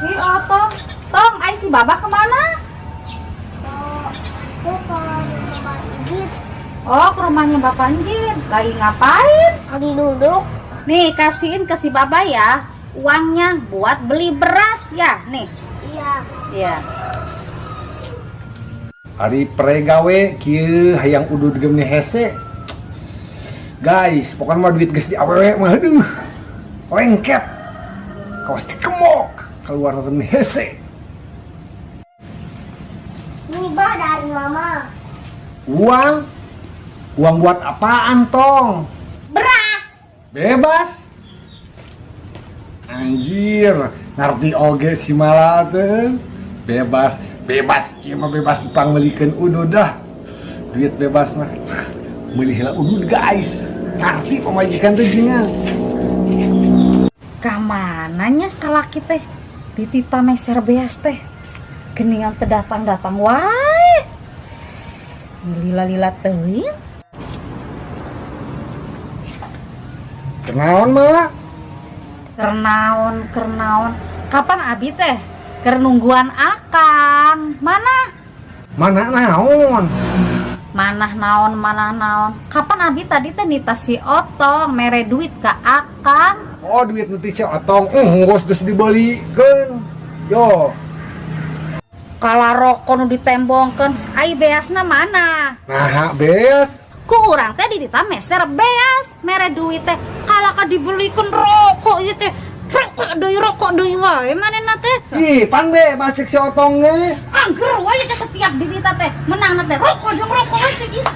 Ih, Otong. Tong, ai si Baba kemana? Aku ke rumah Pak Injit. Oh, ke rumahnya Bapak Injit. Lagi ngapain? Lagi duduk. Nih, kasihin ke si Baba ya. Uangnya buat beli beras ya. Nih. Iya. Iya. Ari pregawe kieu hayang udud geus hese. Guys, pokoknya mah duit geus di awewe mah aduh. Lengket. Kawas dikemok keluar meni hese. Nih, Ba, dari Mama. Uang? Uang buat apaan, Tong? Beras. Bebas. Anjir, ngerti oge si Mala teh. Bebas, bebas, ieu mah bebas dipangmeulikeun udud dah. Duit bebas mah. Meuli heula udud, guys. Ngerti pamajikan teh jingan. Kamananya salaki teh? Ditita meser beas teh. Geningan teu datang-datang wae. Lila-lila teuing. Kenaon mah? Kernaon, kernaon. Kapan abi teh? Keur nungguan akang. Mana? Mana naon? Manah naon, manah naon. Kapan abi tadi teh nita si Otong mere duit ke akang? Oh, duit nanti si Otong. Geus dibelikeun. Yo. Kala rokok nu ditembongkeun, ai beasna mana? Nah, beas. Ku urang teh ditita meser beas, mere duit teh. Kala ka dibelikeun rokok ieu teh. Rokok deui wae manehna teh. Ih, pan bebas cek si Otong ge. Angger wae teh setiap ditita teh menangna teh rokok jeung rokok wae teh. Ih.